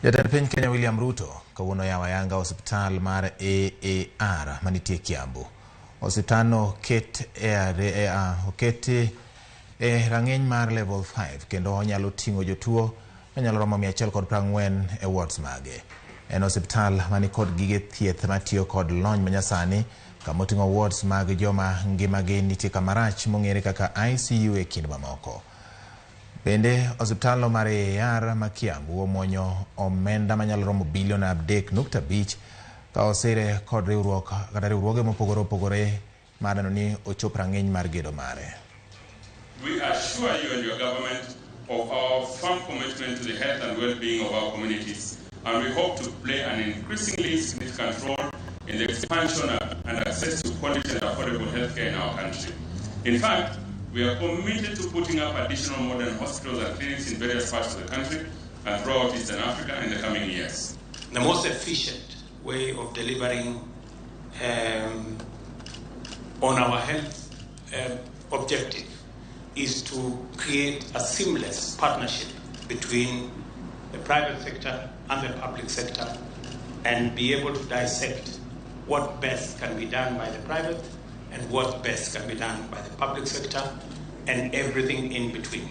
Jatend piny Kenya William Ruto kawuono oyawo ayanga osiptal mar AAR manitie Kiambu. Osiptalno oket e rang'iny mar level 5 kendo onyalo ting'o jotuo manyalo romo 140 e wards mage. En osiptal manikod gige thieth matiyo kod lony manyasani, kamoting'o wards mag joma ngimagi nitie kamarach mong'ere kaka ICU e kind mamoko. Bende osiptalno mar AAR ma Kiambu omuonyo omenda manyalo romo bilion 3.5 ka osire kod riwruok kata riwruoge mopogore opogore mar neno ni ochop rang'iny mar gedo mare. We assure you and your government of our firm commitment to the health and well-being of our communities, and we hope to play an increasingly significant role in the expansion and access to quality and affordable healthcare in our country. In fact, we are committed to putting up additional modern hospitals and clinics in various parts of the country and throughout Eastern Africa in the coming years. The most efficient way of delivering on our health objective is to create a seamless partnership between the private sector and the public sector and be able to dissect what best can be done by the private and what best can be done by the public sector and everything in between.